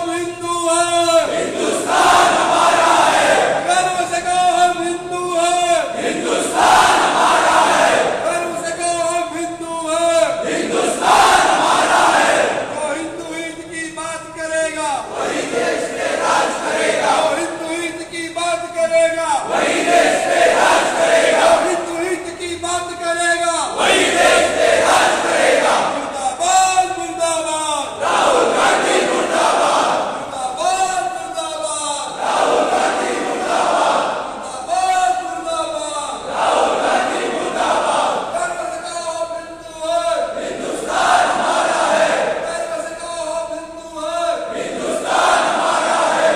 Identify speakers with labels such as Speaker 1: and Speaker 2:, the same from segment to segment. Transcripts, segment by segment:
Speaker 1: हम हिंदू हैं, हिंदुस्तान हमारा है। गर्व से कहो हम हिंदू हैं, हिंदुस्तान हमारा है। गर्व से कहो हम हिंदू हैं, हिंदुस्तान हमारा है। जो हिंदू हित की बात करेगा वही देश पे राज करेगा। जो हिंदू हित की बात करेगा वही देश पे राज करेगा। जो हिंदू हित की बात करेगा वही देश पे राज करेगा। मुर्दाबाद मुर्दाबाद राहुल गांधी मुर्दाबाद, मुर्दाबाद मुर्दाबाद राहुल गांधी मुर्दाबाद, मुर्दाबाद मुर्दाबाद राहुल गांधी मुर्दाबाद। गर्व से कहो हम हिंदू हैं, हिंदुस्तान हमारा है। गर्व से कहो हम हिंदू हैं, हिंदुस्तान हमारा है।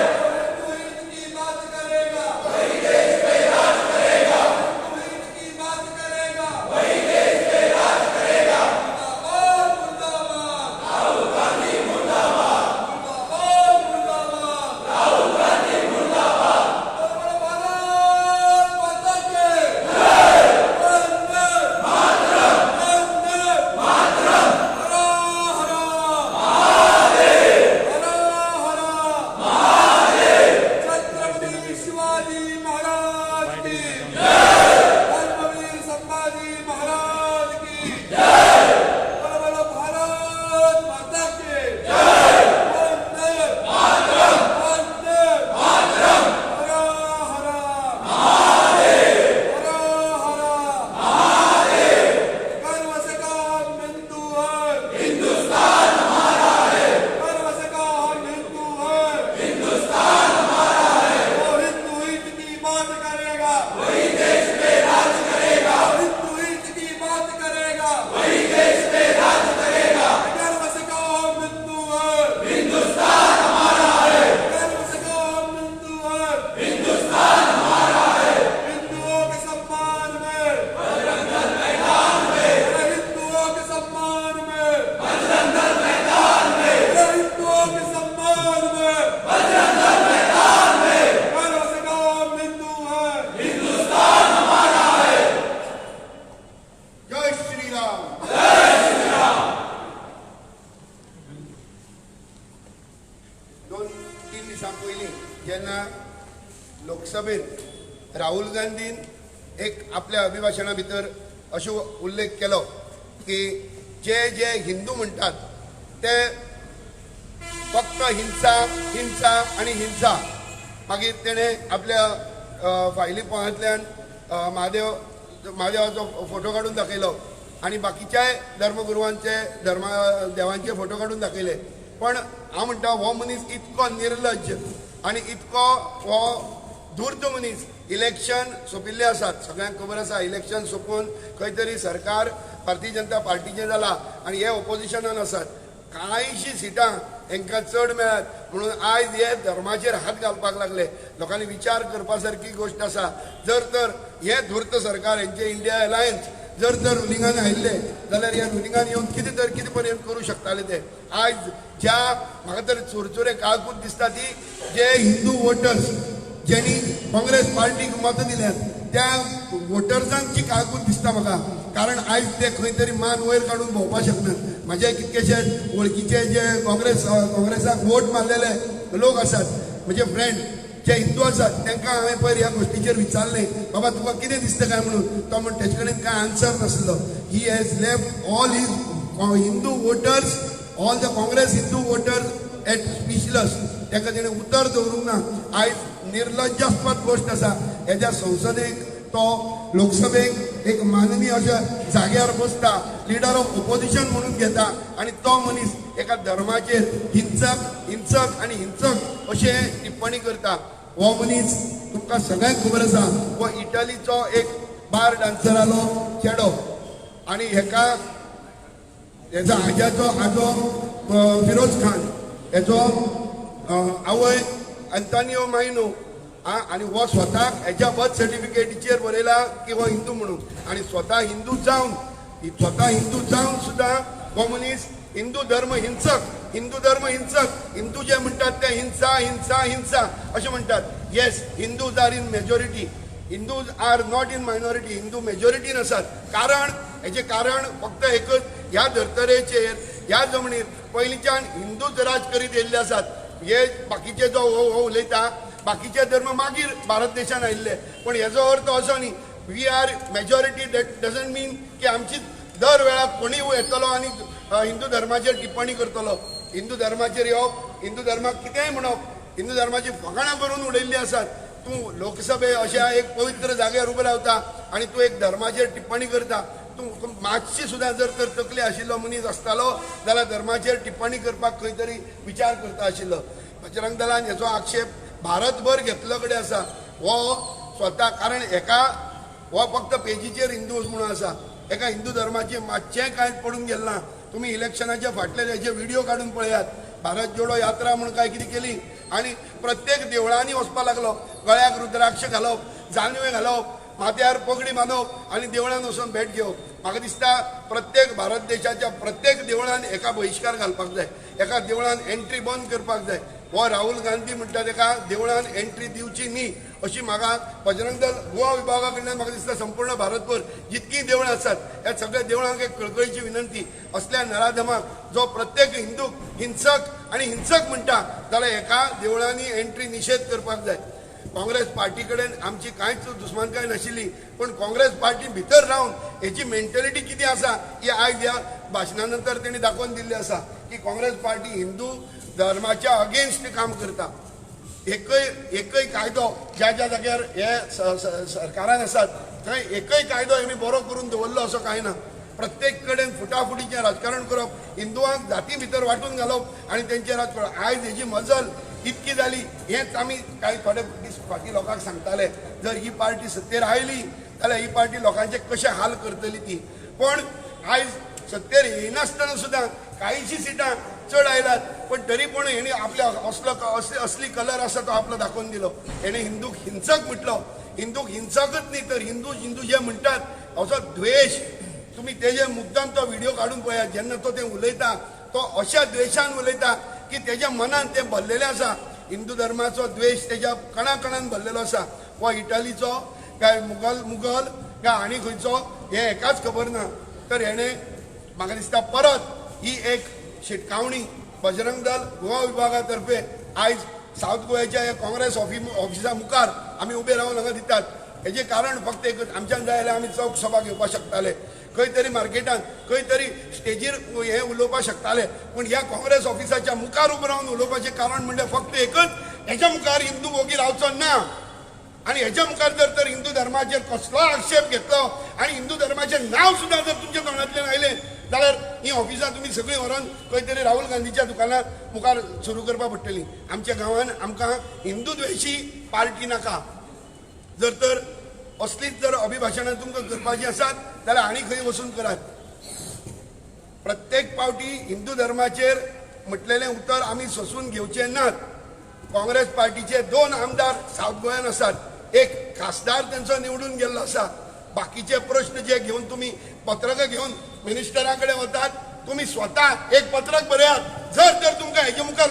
Speaker 1: जो हिंदू हित की बात करेगा वही देश पे राज करेगा। हिंदू हित की बात करेगा वही देश पे राज करेगा। मुर्दाबाद मुर्दाबाद राहुल गांधी मुर्दाबाद, मुर्दाबाद मुर्दाबाद राहुल गांधी मुर्दाबाद। बोलो भारत माता की जय। वंदे मातरम, वंदे मातरम। हरा हरा महादेव, हरा हरा महादेव। छत्रपति शिवाजी महाराज की जय। धर्मवीर संभाजी महाराज की जय। बोलो बोलो भारत माता की जय। वंदे मातरम, वंदे मातरम। हरा हरा महादेव, हरा हरा महादेव। गर्व से कहो हम हिंदू हैं, हिंदुस्तान हमारा है। गर्व से कहो हम हिंदू हैं, हिंदुस्तान हमारा है। वो हिंदू हित की बात करेगा वही देश पे राज करेगा। हिंदू हित की बात करेगा वही देश पे राज करेगा। गर्व से कहो हम हिंदू हैं, हिंदुस्तान हमारा है। गर्व से कहो हम हिंदू हैं, हिंदुस्तान हमारा है। हिंदुओं के सम्मान में बजरंग दल मैदान में, हिंदुओं के सम्मान में बजरंग दल मैदान में, हिंदुओं के सम्मान में बजरंग दल मैदान में। गर्व से कहो हम हिंदू हैं, हिंदुस्तान हमारा है।
Speaker 2: जय श्री राम। दोन तीन दिसां पयलीं जेन्ना लोकसभेंत राहुल गांधीन एक आपल्या अभिभाशणा भितर अशो उल्लेख केलो की जे जे हिंदू म्हणटात ते फक्त हिंसा हिंसा आनी हिंसा. मागीर तेणें आपल्या फायली पोंदांतल्यान महादेवाचो फोटो काडून दाखयलो आनी बाकीच्याय धर्मगुरुवांचे देवांचे फोटो काडून दाखयले. पण हांव म्हणटा हो मनीस इतको निर्लज्ज आनी इतको हो धूर्त मनीस. इलेक्शन सोंपिल्लें आसात, सगळ्यांक खबर आसा. इलेक्शन सोंपून खंय तरी सरकार भारतीय जनता पार्टीचें जालां आनी हे ओपोजिशनान आसात. कांयशीं सिटां हेंकां चड मेळत म्हणून आयज हे धर्माचेर हात घालपाक लागले. लोकांनी विचार करपा सारकी गोश्ट आसा. जर तर हे धूर्त सरकार हेंचे इंडिया अलायन्स जर तर रुलिंगान आयिल्ले जाल्यार ह्या रुलिंगान येवन कितें तर कितें पर्यंत करूं शकताले ते. आयज ज्या म्हाका तर चुरचुरे काळकूत दिसता ती जे हिंदू वोटर्स ज्यांनी काँग्रेस पार्टीक मतां दिल्यात त्या वोटर्सांची काळकूत दिसता म्हाका. कारण आयज ते खंय तरी मान वयर काडून भोंवपाक शकनात. म्हाजे कितकेशे वळखीचे जे काँग्रेसाक वोट मारलेले लोक आसात, म्हजे फ्रेंड जे हिंदू आसात, तांकां हांवें पयर ह्या गोश्टीचेर विचारलें, बाबा तुका कितें दिसता काय म्हणून. तो म्हण तेजे कडेन कांय आन्सर नासलो. He has left all his Hindu voters, all the Congress Hindu voters at speechless. ताका तेणें उतर दवरूंक ना. आयज निर्लज्जास्पद गोश्ट आसा. हेज्या संसदेक तो लोकसभेक एक माननीय अशा जाग्यार बसता, लिडर ऑफ ओपोजिशन म्हणून घेता आनी तो मनीस एका धर्माचेर हिंसक हिंसक आनी हिंसक अशें टिप्पणी करता. हो मनीस तुमकां सगळ्यांक खबर आसा, हो इटलीचो एक बार डान्सरालो चेडो आनी हेका हेजो आज्याचो आजो फिरोज खान, हेजो आवय अंतानियो मायनो आनी हो स्वताक हेज्या बर्थ सर्टिफिकेटीचेर बरयला की हो हिंदू म्हणून. आनी स्वता हिंदू जावन सुद्दां हो मनीस हिंदू धर्म हिंसक, हिंदू धर्म हिंसक, हिंदू जे म्हणटात ते हिंसा हिंसा हिंसा अशें म्हणटात. Yes, Hindus are in majority, Hindus are not in minority. Hindu मेजॉरिटीन आसात. कारण हेजें कारण फक्त एकच, ह्या धर्तरेचेर ह्या जमनीर पयलींच्यान हिंदूच राज करीत येयल्ले आसात. हे बाकीचे जो हो उलयता बाकीचे धर्म मागीर भारत देशान आयिल्ले, पण हेजो अर्थ असो न्ही we are majority that doesn't mean की आमची दर वेळा कोणी येतलो आनी हिंदू धर्माचेर टिप्पणी करतलो. हिंदू धर्माचेर येवप, हिंदू धर्माक कितेंय म्हणप, हिंदू धर्माची फकाणां करून उडयल्ली आसात. तूं लोकसभे अशा एक पवित्र जाग्यार उबो रावता आनी तूं एक धर्माचेर टिप्पणी करता. तूं मातशी सुद्दां जर तर तकली आशिल्लो मनीस आसतालो जाल्यार धर्माचेर टिप्पणी करपाक खंय तरी विचार करता आशिल्लो. बजरंग दलान हेचो आक्षेप भारतभर घेतलो कडेन आसा. हो स्वता कारण एका हो फक्त पेजीचेर हिंदू म्हणून आसा, एका हिंदू धर्माचे मातशें कांय पडून गेलें ना. तुमी इलेक्शनाच्या फाटले हेजे व्हिडिओ काडून पळयात. भारत जोडो यात्रा म्हूण काय कितें केली आनी प्रत्येक देवळांनी वचपाक लागलो. गळ्याक रुद्राक्ष घालप, जानवें घालप, माथ्यार पगडी बांदप आनी देवळान वचून भेट घेवप. म्हाका दिसता प्रत्येक भारत देशाच्या प्रत्येक देवळान एका बहिश्कार घालपाक जाय, एका देवळान एंट्री बंद करपाक जाय. हो राहुल गांधी म्हणटा तेका देवळान एंट्री दिवची न्ही अशी म्हाका बजरंग दल गोवा विभागा कडल्यान म्हाका दिसता संपूर्ण भारतभर जितकीं देवळां आसात ह्या सगळ्या देवळांक एक कळकळीची विनंती, असल्या नराधमाक जो प्रत्येक हिंदूक हिंसक आनी हिंसक म्हणटा जाल्यार एका देवळांनी एंट्री निशेध करपाक जाय. काँग्रेस पार्टी कडेन आमची कांयच दुस्मानकाय नाशिल्ली, पण काँग्रेस पार्टी भितर रावन हेची मेंटेलिटी कितें आसा ही आयज ह्या भाशणा नंतर तेणी दाखोवन दिल्ली आसा की काँग्रेस पार्टी हिंदू धर्माच्या अगेन्स्ट काम करता. एकय कायदो ज्या ज्या जाग्यार हे सरकारान आसात थंय एकय कायदो हेणी बरो करून दवरलो असो कांय ना. प्रत्येक कडेन फुटाफुटीचें राजकारण करप, हिंदुवांक जाती भितर वांटून घालप आनी तेंचें राजकारण. आयज हेजी मजल इतकी जाली हेच आमी कांय थोडे दीस फाटीं लोकांक सांगताले, जर ही पार्टी सत्तेर आयली जाल्यार ही पार्टी लोकांचे कशे हाल करतली ती. पण आयज सत्तेर येयनासतना सुद्दां कांयशी सिटां चड आयलात, पण तरी पूण हेणी आपल्या असलो असली कलर आसा तो आपलो दाखोवन दिलो. हेणे हिंदूक हिंसक म्हटलो, हिंदूक हिंसकच न्ही तर हिंदू हिंदू जे म्हणटात असो द्वेश. तुमी तेजे मुद्दाम तो व्हिडिओ काडून पळयात, जेन्ना तो तें उलयता तो अशा द्वेशान उलयता की तेज्या मनान तें भरलेलें आसा. हिंदू धर्माचो द्वेश तेज्या कणाकणान भरलेलो आसा. हो इटालीचो काय मुगल मुगल काय आनी खंयचो हें एकाच खबर ना. तर हेणें म्हाका दिसता परत ही एक शिटकावणी बजरंग दल गोवा विभागा तर्फे आयज सावथ गोव्याच्या ह्या काँग्रेस ऑफिसा मुखार आमी उबे रावन हांगा दितात. हेजें कारण फक्त एकच, आमच्यान जाय जाल्यार आमी चौक सभा घेवपाक शकताले, खंय तरी मार्केटान खंय तरी स्टेजीर हें उलोवपाक शकताले, पूण ह्या काँग्रेस ऑफिसाच्या मुखार उबो रावन उलोवपाचें कारण म्हणल्यार फक्त एकच, हेच्या मुखार हिंदू वोगी रावचो ना. आनी हेच्या मुखार जर तर हिंदू धर्माचेर कसलो आक्षेप घेतलो आनी हिंदू धर्माचें नांव सुद्दां जर तुमच्या तोंडांतल्यान आयलें जाल्यार ही ऑफिसां तुमी सगळीं व्हरोन खंय तरी राहुल गांधीच्या दुकानार मुखार सुरू करपाक पडटली. आमच्या गांवान आमकां हिंदू द्वेशी पार्टी नाका. जर तर असलीच जर अभिभाशणां तुमकां करपाची आसात जाल्यार आनी खंय वचून करात. प्रत्येक पावटी हिंदू धर्माचेर म्हटलेलें उतर आमी सोसून घेवचें नात. काँग्रेस पार्टीचे 2 आमदार सावथ गोंयान आसात, एक खासदार तेंचो निवडून गेल्लो आसा. बाकीचे प्रश्न जे घेवन तुमी पत्रकां घेवन मिनिस्टरा कडेन वतात, तुमी स्वता एक पत्रक बरयात. जर तर तुमकां हेजे मुखार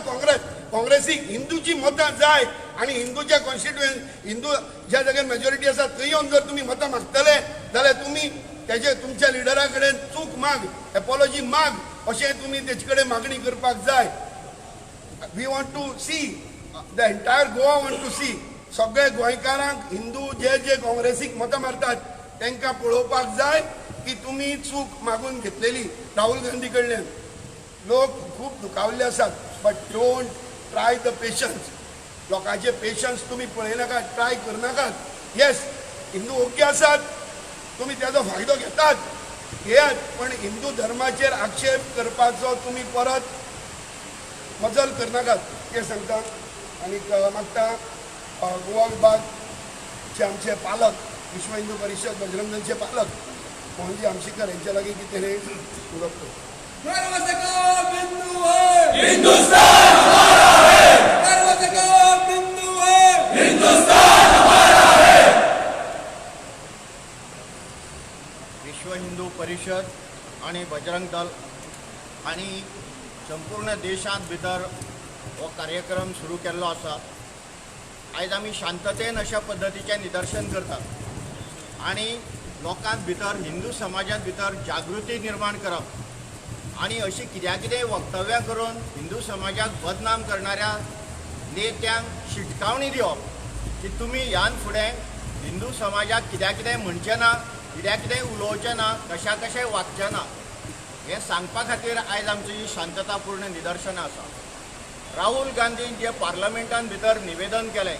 Speaker 2: काँग्रेसीक हिंदूची मतां जाय आनी हिंदूच्या कॉन्स्टिट्युएंट हिंदू ज्या जाग्यार मेजॉरिटी आसा थंय येवन जर तुमी मतां मागतले जाल्यार तुमी तेजे तुमच्या लिडरा कडेन चूक माग, एपोलॉजी माग अशें तुमी तेजे कडेन मागणी करपाक जाय. We want to see the entire Goa want to see सगळे गोंयकारांक हिंदू जे जे काँग्रेसीक मतां मारतात तांकां पळोवपाक जाय की तुमी चूक मागून घेतलेली राहुल गांधी कडल्यान. लोक खूब दुखावल्ले आसात, but don't try the patience. लोकांचे पेशन्स तुमी पळयनाकात, ट्राय करनाकात. येस, हिंदू ओके आसात, तुमी तेजो फायदो घेतात, घेयात, पण हिंदू धर्माचेर आक्षेप करपाचो तुमी परत मजल करनाकात तें सांगता. आनी मागता गोवा विभागचे आमचे पालक, विश्व हिंदू परिशद बजरंग दलचे पालक मोहनजी आमशेकर यांच्या लागीं कितें उलोवप.
Speaker 1: गर्व से कहो हिंदू है, हिंदुस्तान हमारा है. गर्व से कहो हिंदू है, हिंदुस्तान हमारा है.
Speaker 3: विश्व हिंदू परिशद आणि बजरंग दल आणि संपूर्ण देशांत भितर हो कार्यक्रम सुरू केल्लो आसा. आयज आमी शांततेन अशा पद्दतीचें निदर्शन करतात आनी लोकांत भितर, हिंदू समाजांत भितर जागृती निर्माण करप. आनी अशी कित्या कितें वक्तव्यां करून हिंदू समाजाक बदनाम करणाऱ्या नेत्यांक शिटकावणी दिवप की तुमी ह्यान फुडें हिंदू समाजाक कित्या कितें म्हणचें ना, कित्या कितें उलोवचें ना, कशा कशें वागचें ना, हें सांगपा खातीर आयज आमची ही शांततापूर्ण निदर्शनां आसा. राहुल गांधीन जें पार्लमेंटान भितर निवेदन केलें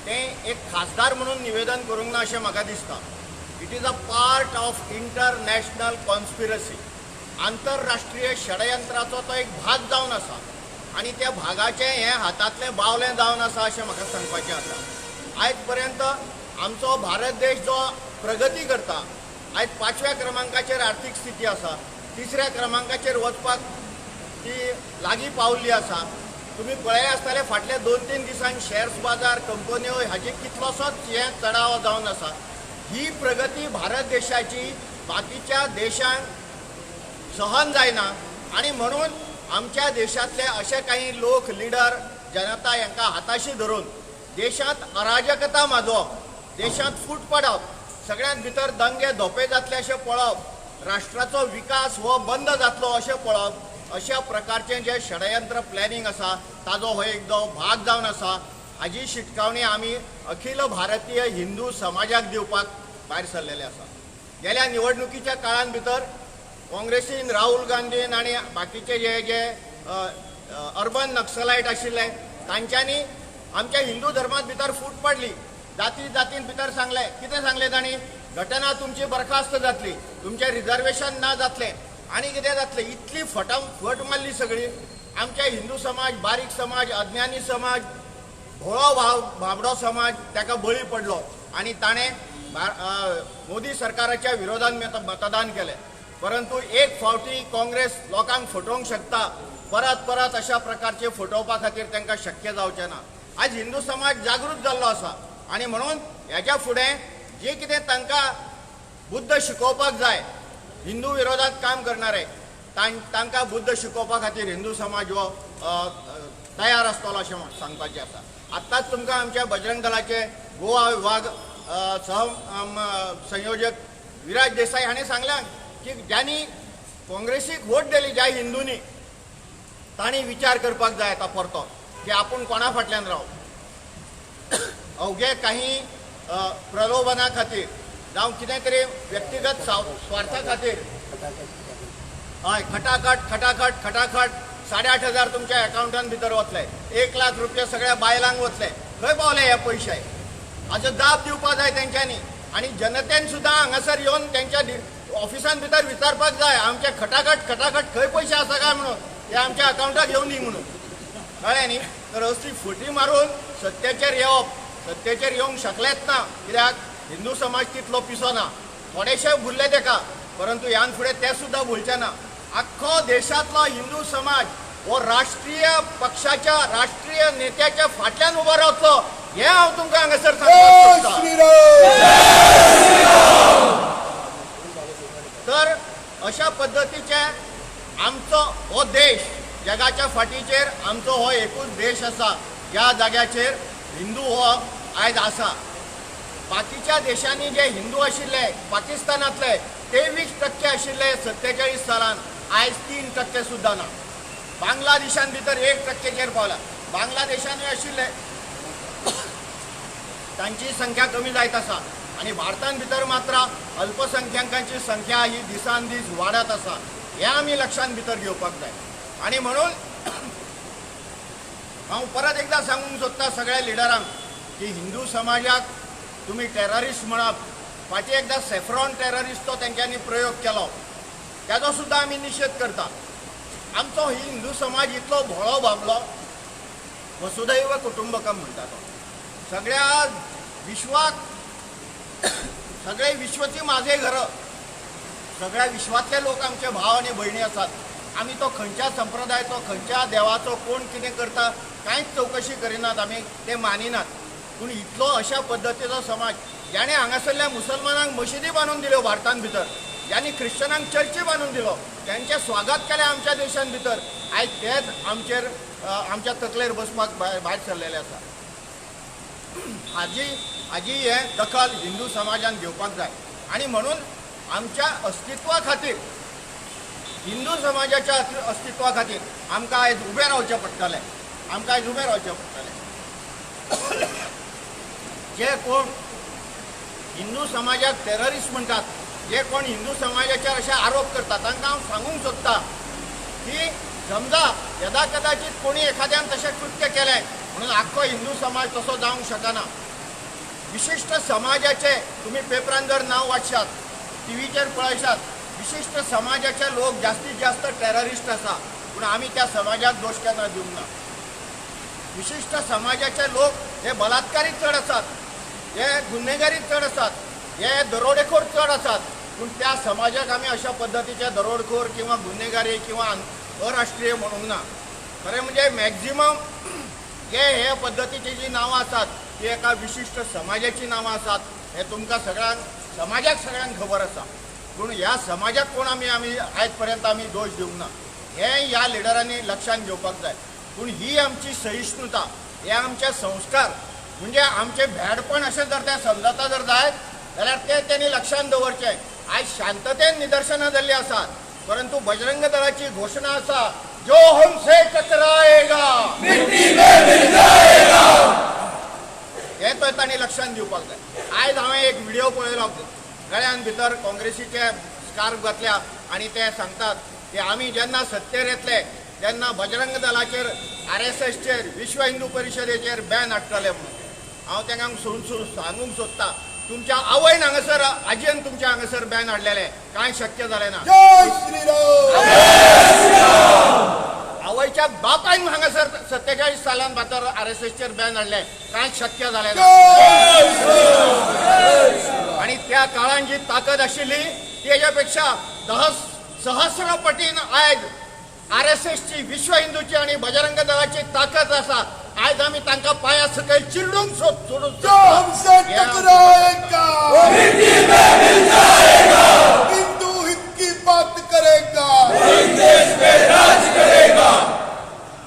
Speaker 3: तें एक खासदार म्हणून निवेदन करूंक ना अशें म्हाका दिसता. It is a part of international conspiracy. आंतरराष्ट्रीय षडयंत्राचो तो एक भाग जावन आसा आनी त्या भागाचें हें हातांतलें बावलें जावन आसा अशें म्हाका सांगपाचें आसा. आयज पर्यंत आमचो भारत देश जो प्रगती करता, आयज 5व्या क्रमांकाचेर आर्थीक स्थिती आसा, 3ऱ्या क्रमांकाचेर वचपाक ती लागीं पावल्ली आसा. तुमी पळय आसतले फाटल्या 2-3 दिसांक शेअर्स बाजार, कंपन्यो हाजे कितलोसोच हें चढाव जावन आसा. ही प्रगती भारत देशाची बाकीच्या देशांक सहन जायना आनी म्हणून आमच्या देशांतले अशे काही लोक, लिडर, जनता हांकां हाताशी धरून देशांत अराजकता माजोवप, देशांत फूट पडप, सगळ्यांत भितर दंगे धोपे जातले अशें पळोवप, राष्ट्राचो विकास हो बंद जातलो अशें पळोवप, अशा प्रकारचें जें षडयंत्र प्लॅनिंग आसा ताजो हो एक भाग जावन आसा. हाजी शिटकावणी आमी अखिल भारतीय हिंदू समाजाक दिवपाक भायर सरलेले आसा. गेल्या निवडणुकीच्या काळान भितर काँग्रेसीन, राहुल गांधीन आनी बाकीचे जे जे अर्बन नक्सलायट आशिल्ले तांच्यांनी आमच्या हिंदू धर्मांत भितर फूट पडली. जाती जातीन भितर सांगलें, कितें सांगलें तांणी, घटना तुमची बरखास्त जातली, तुमचें रिजर्वेशन ना जातलें आनी कितें जातलें. इतली फट मारली सगळी. आमच्या हिंदू समाज, बारीक समाज, अज्ञानी समाज, भोळो भाबडो समाज ताका बळी पडलो आनी ताणें मोदी सरकाराच्या विरोधान मतदान केलें. परंतु एक फावटी काँग्रेस लोकांक फटोवंक शकता, परत परत अशा प्रकारचे फटोवपा खातीर तांकां शक्य जावचें ना. आयज हिंदू समाज जागृत जाल्लो आसा आनी म्हणून हेज्या फुडें जे कितें तांकां बुद्द शिकोवपाक जाय, हिंदू विरोधात काम करणारे तांकां बुद्द शिकोवपा खातीर हिंदू समाज हो तयार आसतलो अशें सांगपाचें आसा. आत्ताच तुमकां आमच्या बजरंग दलाचे गोवा विभाग सह संयोजक विराज देसाई हाणें सांगलां की ज्यांनी काँग्रेसीक वोट दिली, ज्या हिंदूंनी, तांणी विचार करपाक जाय आतां परतो की आपूण कोणा फाटल्यान राव. अवघे काही प्रलोभना खातीर जावं कितें तरी व्यक्तिगत स्वार्था खातीर, हय, खटाखट खटाखट खटाखट 8,500 तुमच्या अकाउंटान भितर वतले, 1 लाख रुपया सगळ्या बायलांक वतले. खंय पावले हे पयशे? हाचो जाप दिवपाक जाय तेंच्यांनी आनी जनतेन सुद्दां हांगासर येवन तेंच्या ऑफिसान भितर विचारपाक जाय आमचे खटाखट खटाखट खंय पयशे आसा काय म्हणून, ते आमच्या अकाउंटाक येवन दी म्हणून. कळ्ळें न्ही? तर असली फटी मारून सत्तेचेर येवप, सत्तेचेर येवंक शकलेच ना, कित्याक हिंदू समाज तितलो पिसो ना. थोडेशे भुरले तेका, परंतु ह्यान फुडें ते सुद्दां भुलचे ना. आख्खो देशांतलो हिंदू समाज हो राष्ट्रीय पक्षाच्या, राष्ट्रीय नेत्याच्या फाटल्यान उबो रावतलो हें हांव तुमकां हांगासर सांगपाक सोदतां. तर अशा पद्दतीचे आमचो हो देश जगाच्या फाटीचेर आमचो हो एकूच देश आसा ज्या जाग्याचेर हिंदू हो आयज आसा. बाकीच्या देशांनी जे हिंदू आशिल्ले पाकिस्तानांतले 23% आशिल्ले 47 सालान, आयज 3% सुद्दां ना. बांगलादेशान भितर 1%चेर पावला. बांगलादेशानूय आशिल्ले तांची संख्या कमी जायत आसा आनी भारतान भितर मात्र अल्पसंख्याकांची संख्या ही दिसान दीस वाडत आसा, हें आमी लक्षांत भितर घेवपाक जाय. आनी म्हणून हांव परत एकदां सांगूंक सोदता सगळ्या लिडरांक की हिंदू समाजाक तुमी टेररिस्ट म्हणप, फाटीं एकदां सेफ्रॉन टेररिस्ट तो तेंच्यांनी प्रयोग केलो, तेजो सुद्दां आमी निशेध करता. आमचो ही हिंदू समाज इतलो भोळो बाबलो, वसुदैव कुटुंबकम म्हणटा तो, सगळ्या विश्वाक, सगळे विश्वची माझे घर, सगळ्या विश्वांतले लोक आमचे भाव आनी भयणी आसात. आमी तो खंयच्या संप्रदायाचो, खंयच्या देवाचो, कोण कितें करता कांयच चवकशी करिनात, आमी ते मानिनात. पूण इतलो अशा पद्दतीचो समाज ज्याणे हांगासरल्या मुसलमानांक मशिदी बांदून दिल्यो भारतांत भितर, ज्यांनी ख्रिश्चनांक चर्ची बांदून दिलो, त्यांचें स्वागत केलें आमच्या देशांत भितर, आयज तेच आमचेर आमच्या तकलेर बसपाक भायर सरलेले आसा. हाजी हें दखल हिंदू समाजान घेवपाक जाय आनी म्हणून आमच्या अस्तित्वा खातीर हिंदू समाजाच्या अस्तित्वा खातीर आमकां आयज उबें रावचें पडटलें, आमकां आयज उबें रावचें पडटलें. जे कोण हिंदू समाजाक टेररिस्ट म्हणटात, जे कोण हिंदू समाजाचेर अशे आरोप करतात, तांकां हांव सांगूंक सोदता की समजा यदा कदाचित कोणी एखाद्यान तशें कृत्य केलें म्हणून आख्खो हिंदू समाज तसो जावंक शकना. विशिश्ट समाजाचे तुमी पेपरान जर नांव वाचशात, टीव्हीचेर पळयशात, विशिश्ट समाजाचे लोक जास्तीत जास्त टेररिस्ट आसा, पूण आमी त्या समाजाक दोश केन्ना दिवंक ना. विशिश्ट समाजाचे लोक हे बलात्कारी चड आसात, हे गुन्हेगारी चड आसात, हे दरोडेखोर चड आसात, पूण त्या समाजाक आमी अशा पद्दतीचे दरोडखोर किंवा गुन्हेगारी किंवा अराष्ट्रीय म्हणूंक ना. खरें म्हणजे मॅक्झिमम जे हे पद्दतीची जी नांवां आसात ती एका विशिश्ट समाजाची नांवां आसात, हें तुमकां सगळ्यांक, समाजाक सगळ्यांक खबर आसा. पूण ह्या समाजाक कोण आमी आमी आयज पर्यंत आमी दोश दिवंक ना, हें ह्या लिडरांनी लक्षांत घेवपाक जाय. पूण ही आमची सहिष्णुता, हे आमचे संस्कार, म्हणजे आमचें भॅडपण अशें जर तें समजता जर जायत जाल्यार तें तेणी लक्षांत दवरचें. आयज शांततेन निदर्शनां जाल्लीं आसात, परंतु बजरंग दलाची घोशणा आसा, जो हमसे टकराएगा
Speaker 1: मिट्टी में मिल जाएगा.
Speaker 3: हें तर तांणी लक्षांत दिवपाक जाय. आयज हांवें एक व्हिडिओ पळयलो, गळ्यान भितर काँग्रेसीचे स्कार्फ घातल्या आनी ते सांगतात की आमी जेन्ना सत्तेर येतले तेन्ना बजरंग दलाचेर, आरएसएसचेर, विश्व हिंदू परिशदेचेर बॅन हाडटले म्हणून. हांव तांकां सांगूंक सोदता, तुमच्या आवयन हांगासर, आजयेन तुमच्या हांगासर बॅन हाडलेलें, कांय शक्य जालें ना.
Speaker 2: जय श्रीराम.
Speaker 3: आवयच्या बापायन हांगासर 47 सालान भितर आरएसएसचेर बॅन हाडलें, कांय शक्य जालें ना. आनी त्या काळान जी ताकद आशिल्ली तेज्या पेक्षा 10 सहस्र पटीन आयज आरएसएसची, विश्व हिंदूची आनी बजरंग दलाची ताकद आसा. आयज आमी तांकां पांया सकयल चिरडूंक सोडूंक
Speaker 2: जो हमसे टकराएगा
Speaker 1: मिट्टी में मिल जाएगा.
Speaker 2: हिंदू हित की बात करेगा,
Speaker 1: देश में राज करेगा.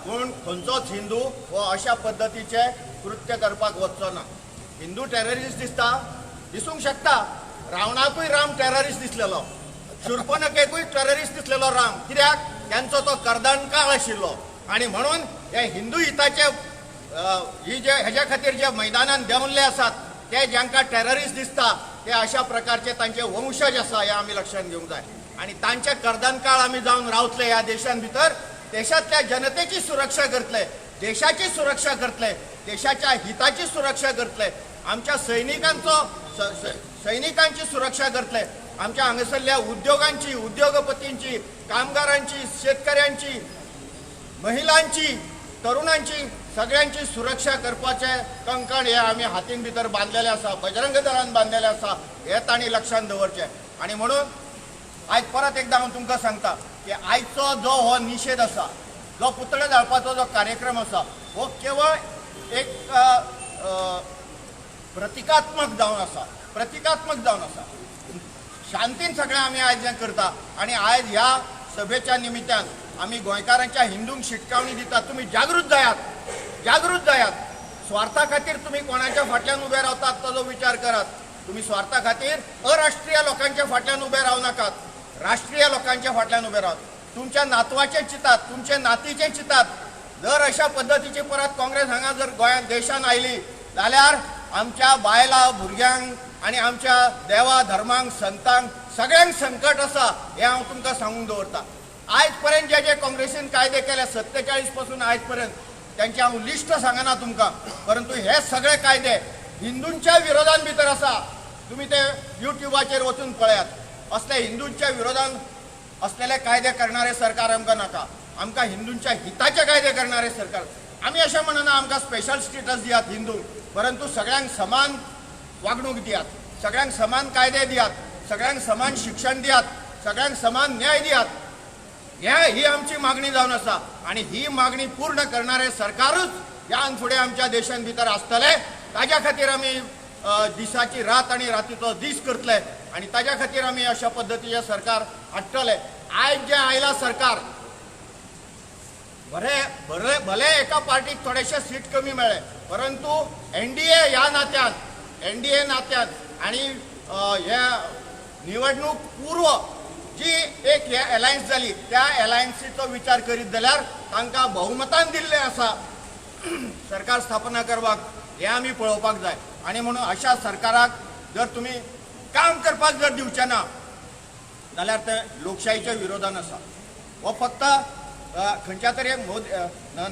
Speaker 3: पूण खंयचोच हिंदू हो अशा पद्दतीचे कृत्य करपाक वचचो ना. हिंदू टेररिस्ट दिसता, दिसूंक शकता. रावणाकूय राम टेररिस्ट दिसलेलो, शूर्पणखेकूय टेररिस्ट दिसलेलो राम, कित्याक त्यांचो तो कर्दनकाळ आशिल्लो. आनी म्हणून हे हिंदू हिताचे ही जे हेज्या खातीर जे मैदानान देंवल्ले आसात ते जांकां टेररिस्ट दिसता ते अशा प्रकारचे तांचे वंशज आसा, हें आमी लक्षांत घेवंक जाय. आनी तांचे कर्दनकाळ आमी जावन रावतले ह्या देशान भितर, देशांतल्या जनतेची सुरक्षा करतले, देशाची सुरक्षा करतले, देशाच्या हिताची सुरक्षा करतले, आमच्या सैनिकांचो सैनिकांची सुरक्षा करतले, आमच्या हांगासरल्या उद्योगांची, उद्योगपतींची, कामगारांची, शेतकऱ्यांची, महिलांची, तरुणांची, सगळ्यांची सुरक्षा करपाचें कंकण हे आमी हातीन भितर बांदलेलें आसा, बजरंग दलान बांदलेलें आसा, हें तांणी लक्षांत दवरचें. आनी म्हणून आयज परत एकदां हांव तुमकां सांगता की आयचो जो हो निशेध आसा, जो पुतळे जाळपाचो जो कार्यक्रम आसा, हो केवळ एक प्रतिकात्मक जावन आसा, प्रतिकात्मक जावन आसा. शांतीन सगळें आमी आयज हें करता. आनी आयज ह्या सभेच्या निमित्तान आमी गोंयकारांच्या हिंदूंक शिटकावणी दितात, तुमी जागृत जायात, जागृत जायात. स्वार्था खातीर तुमी कोणाच्या फाटल्यान उबे रावतात ताजो विचार करात. तुमी स्वार्था खातीर अराष्ट्रीय लोकांच्या फाटल्यान उबे रावं नाकात, राष्ट्रीय लोकांच्या फाटल्यान उबे रावात. तुमच्या नातवाचें चिंतात, तुमच्या नातीचें चिंतात. जर अशा पद्दतीची परत काँग्रेस हांगा जर गोंयांत देशान आयली जाल्यार आमच्या बायलां भुरग्यांक आनी आमच्या देवा धर्मांक संतांक सगळ्यांक संकट आसा, हें हांव तुमकां सांगूंक दवरता. आयज पर्यंत जे जे काँग्रेसीन कायदे केले 47 पासून आयज पर्यंत त्यांचे हांव लिस्ट सांगना तुमकां, परंतु हे सगळे कायदे हिंदूंच्या विरोधान भितर आसा. तुमी ते युट्युबाचेर वचून पळयात. असले हिंदूंच्या विरोधान असलेले कायदे करणारे सरकार आमकां नाका. आमकां हिंदूंच्या हिताचे कायदे करणारे सरकार. आमी अशें म्हणना आमकां स्पेशल स्टेटस दियात हिंदूंक, परंतु सगळ्यांक समान वागणूक दियात, सगळ्यांक समान कायदे दियात, सगळ्यांक समान शिक्षण दियात, सगळ्यांक समान न्याय दियात. ही आमची मागणी जावन आसा आनी ही मागणी पूर्ण करणारे सरकारूच ह्यान फुडें आमच्या देशान भितर आसतलें. ताज्या खातीर आमी दिसाची रात आनी रातीचो दीस करतले आनी ताज्या खातीर आमी अशा पद्दतीचें सरकार हाडटले. आयज जें आयलां सरकार, बरें बरें भले एका पार्टीक थोडेशे सीट कमी मेळ्ळे, परंतु एनडीए ह्या नात्यान, एनडीए नात्यान आनी ह्या निवडणूक पूर्व जी एक हे अलायन्स जाली त्या अलायन्सीचो विचार करीत जाल्यार तांकां बहुमतान दिल्लें आसा सरकार स्थापना करपाक, हें आमी पळोवपाक जाय. आनी म्हणून अशा सरकाराक जर तुमी काम करपाक जर दिवचे ना जाल्यार ते लोकशाहीच्या विरोधान आसा. हो फक्त खंयच्या तरी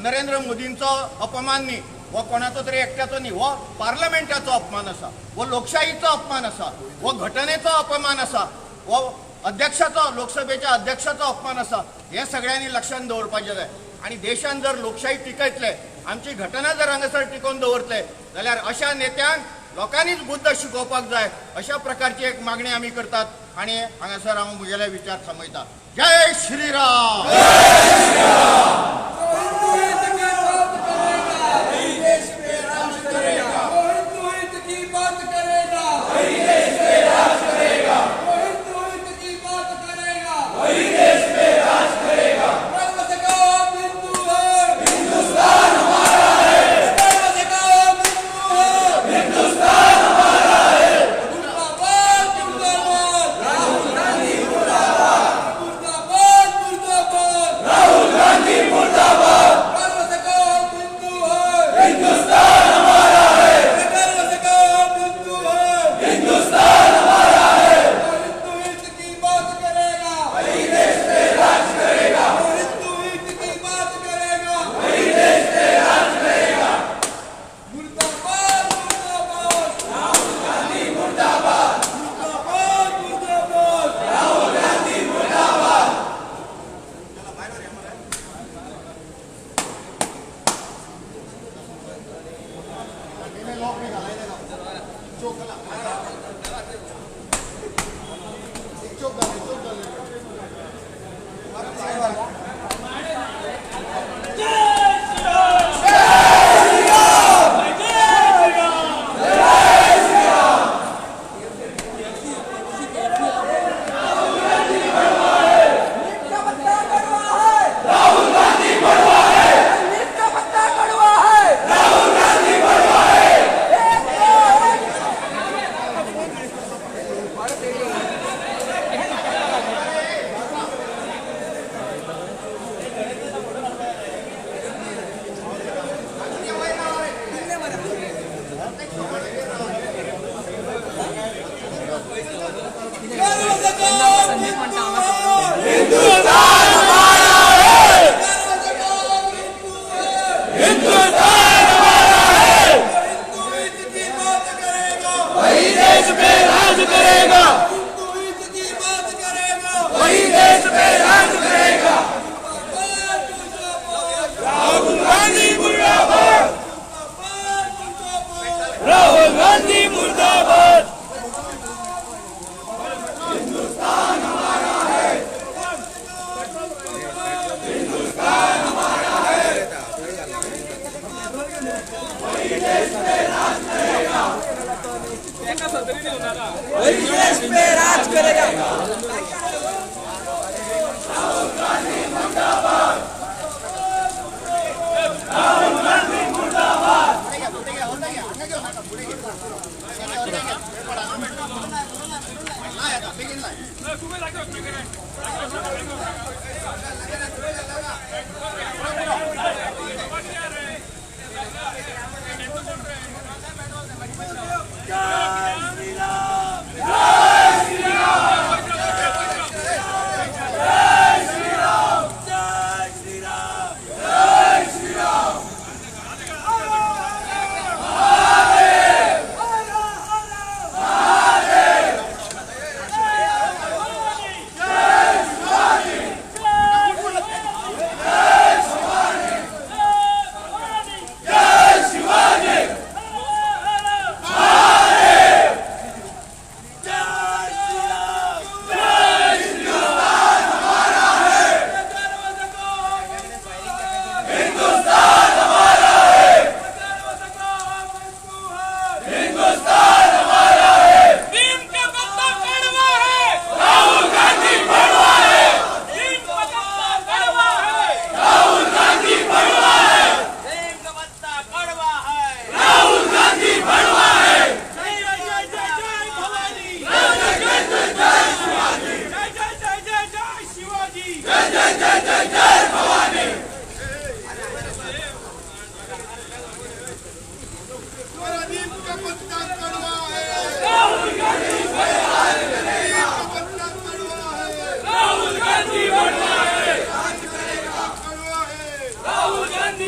Speaker 3: नरेंद्र मोदींचो अपमान न्ही, हो कोणाचो तरी एकट्याचो न्ही, हो पार्लमेंटाचो अपमान आसा, हो लोकशाहीचो अपमान आसा, हो घटनेचो अपमान आसा, हो अध्यक्षाचो, लोकसभेच्या अध्यक्षाचो अपमान आसा. हें सगळ्यांनी लक्षांत दवरपाचें जाय. आनी देशान जर लोकशाही टिकयतले, आमची घटना जर हांगासर टिकोवन दवरतले जाल्यार अशा नेत्यांक लोकांनीच बुद्द शिकोवपाक जाय, अशा प्रकारची एक मागणी आमी करतात. आनी हांगासर हांव म्हगेले विचार थांबयता. जय श्रीराम.
Speaker 1: जय श्री राम।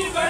Speaker 1: बढ़ाएंगे।